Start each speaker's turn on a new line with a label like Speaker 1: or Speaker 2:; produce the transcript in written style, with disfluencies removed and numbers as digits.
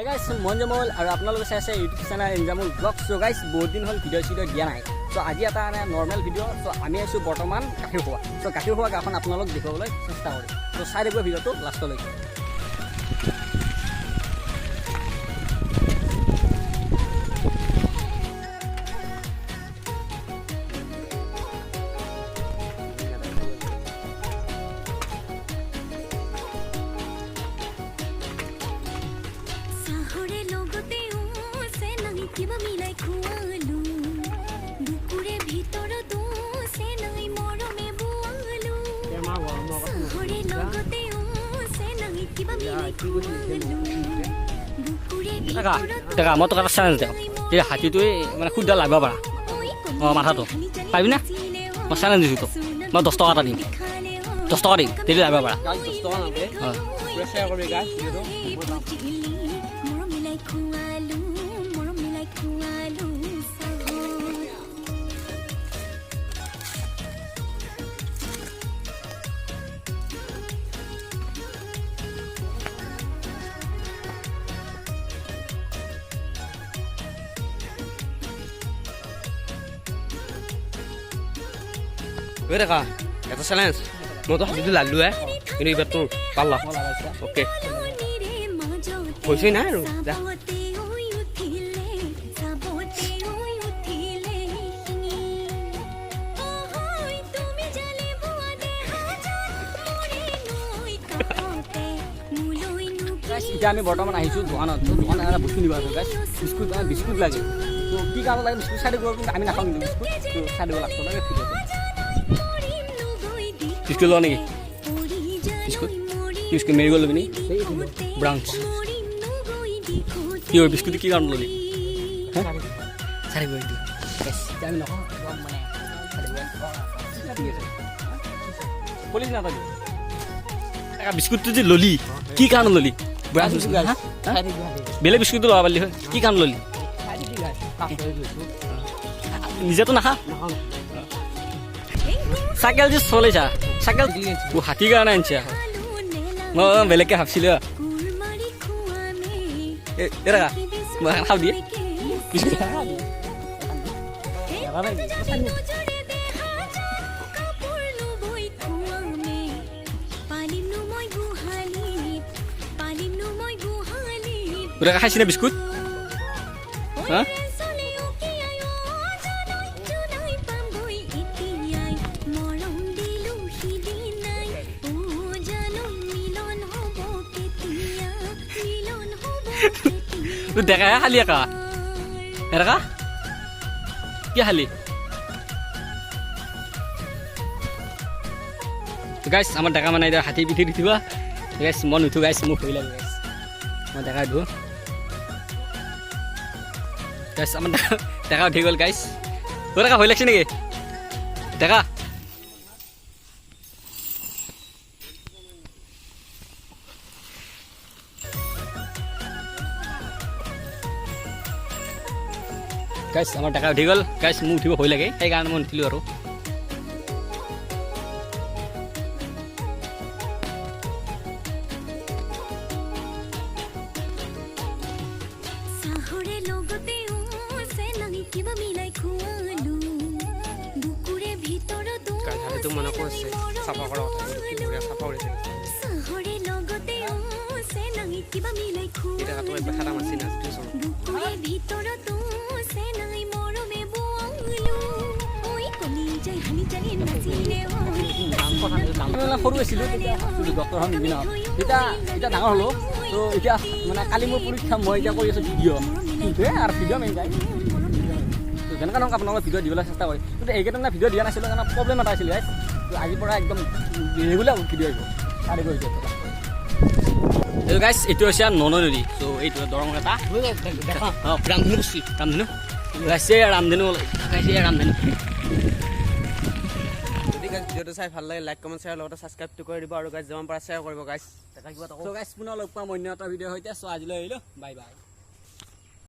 Speaker 1: গাইছ, মই জমল আৰু আপোনালোকে চাই আছে ইউটিউব চেনেল ইনজামুল ব্লগ। চ' গাইছ, বহুত দিন হ'ল ভিডিঅ' চিডিঅ' দিয়া নাই। চ' আজি এটা মানে নৰ্মেল ভিডিঅ'। চ' আমি আছোঁ বৰ্তমান গাখীৰখোৱা। চ' গাখীৰখোৱা গাঁওখন আপোনালোক দেখুৱাবলৈ চেষ্টা কৰিম। চ' চাই থাকিব ভিডিঅ'টো লাষ্টলৈকে।
Speaker 2: চাহৰে লগতে চেনাই কিবা মিলাই খোৱালো, বুকুৰে ভিতৰত চেনাই মৰমে বোৱালো। চাহৰে লগতে চেনাই কিবা মিলাই খোৱালো, বুকুৰে
Speaker 1: টেকা
Speaker 2: ভিতৰত।
Speaker 1: টেকা, মই তোক এটা চেলেঞ্জ দিওঁ যে হাতীটোৱে মানে শুদ্ধ লাগব পাৰা। অঁ, মাথাটো পাৰিবি না? মই চেলেঞ্জ দিছোঁ তোক, মই 10 টকা এটা দিম, 10 টকা দিম তেতিয়া লাগব পাৰা।
Speaker 3: 10 টকা নালাগে।
Speaker 1: অঁ।
Speaker 3: পুৰা শ্বেয়াৰ কৰিবি গাইছ ভিডিঅ'টো, মই যাম।
Speaker 2: মৰম মিলাই খোৱালো, মৰম মিলাই খোৱালো চাহত।
Speaker 3: ঐ দেখা, এটা চেলেঞ্জ। মইতো হাতীটো লালো, কিন্তু এইবাৰ তোৰ পাল্লা। অ'কে, হৈছে নাই আৰু যা।
Speaker 2: চাবতে ঐ উঠিলে শিঙি। অহৈ তুমি জালে বোৱা দেহা মোৰে নৈ কাষতে মোলৈনো।
Speaker 1: গাইছ, এতিয়া আমি বৰ্তমান আহিছোঁ দোকানত। তো দোকানত এটা বস্তু নিব আছে গাইছ, বিস্কুট, মানে বিস্কুট লাগে। তো কি কাৰণত লাগে বিস্কুট চাই দিব, কিন্তু আমি নাখাওঁ কিন্তু বিস্কুট। তো চাই দিব লাষ্টত লাগে ভিডিঅ'টো। বিস্কুট লওঁ নেকি? বিস্কুট কি বিস্কুট? মেৰিগ'ল্ড ল'বি নেকি? ব্ৰাউনছ কি হয়? বিস্কুট কি কাৰণত ল'বি? চাই দিব এইটো। গাইছ, এতিয়া আমি নখাওঁ একদম, মানে চাই দিব। ঠিক আছে, পুলিচ নাথাকি। বিস্কুটটো যে ল'লি, কি কাৰণত ল'লি? ব্ৰাউনছ বিস্কুট হা? বেলেগ বিস্কুটটো ল'ব পাৰিলি হয়, কি কাৰণত ল'লি? নিজেতো নাখা। চাইকেল যে চলাইছা, চাইকেল হাতীৰ কাৰণে আনিছা? মই বেলেগকে ভাবছিলো। এই ৰাখা, মই এখন খাওঁ দিয়ে বিস্কুট। ৰেখা খাইছিনে বিস্কুট হা? দেখাহে খালি একা একা কি খালি? গাইছ, আমাৰ ডেকা মানে এতিয়া হাতী পিঠি উঠিব। গাইছ, মই নুঠো গাইছ, মোক ভয় লাগে। গাইছ, মই ডেকা উঠো। গাইছ, আমাৰ ডেকা উঠি গ'ল। গাইছ, অ' ডেকা, ভয় লাগছে নেকি ডেকা? গাইছ, আমাৰ ডেকা উঠি গ'ল। গাইছ, মোক উঠিব ভয় লাগে, সেইকাৰণে মই নুঠিলোঁ আৰু।
Speaker 2: চাহৰে লগতে চেনাই কিবা মিলাই খোৱালো, বুকুৰে ভিতৰত।
Speaker 3: হাতীটো মনে কৈছে চাফা কৰা কথা, কিন্তু কি বঢ়িয়া চাফা কৰিছে।
Speaker 2: চাহৰে লগতে চেনাই কিবা মিলাই
Speaker 3: এই জেগাটো একবাৰ
Speaker 2: খোৱালো,
Speaker 3: খেদা মাৰছি না যিটো চলো।
Speaker 2: বুকুৰে ভিতৰত চেনাই মৰমে বোৱালো। ঐ কলিজাই হানি জানি নাচিলে।
Speaker 1: আমি মানে সৰু আছিলোঁ তেতিয়া ভাবছিলোঁ ডক্টৰ হ'ম ইঞ্জিনিয়াৰ হ'ম। তেতিয়া এতিয়া ডাঙৰ হ'লোঁ। তো এতিয়া মানে কালি মোৰ পৰীক্ষা, মই এতিয়া কৰি আছোঁ ভিডিঅ', সেইটোৱে আৰু ভিডিঅ' মেইন গাইজ। তো যেনেকুৱা নহওক আপোনালোকক ভিডিঅ' দিবলৈ চেষ্টা কৰিম। কিন্তু এইকেইদিন মানে ভিডিঅ' দিয়া নাছিলোঁ কাৰণে প্ৰব্লেম এটা আছিল গাইজ। তো আজিৰ পৰা একদম ৰেগুলাৰ ভিডিঅ' আহিব, চাই দিব ভিডিঅ'টো। এইটো গাইজ, এইটো হৈছে ননৈ নদী। চ' এইটো দৰং এটা। অঁ, ৰামধেনু বস্তি, ৰামধেনু গাইছে, ৰামধেনু গাইছে, ৰামধেনু।
Speaker 3: যদি গাইছ ভিডিঅ'টো চাই ভাল লাগে, লাইক, কমেণ্ট, শ্বেয়াৰ লগতে ছাবস্ক্ৰাইবটো কৰি দিব আৰু গাইছ যিমান পাৰে শ্বেয়াৰ কৰিব। গাইছ, কিবা এটা
Speaker 1: চ' গাইজ, পুনৰ লগ পাম অন্য এটা ভিডিঅ'ৰ সৈতে। চ' আজিলৈ আহিলোঁ, বাই বাই।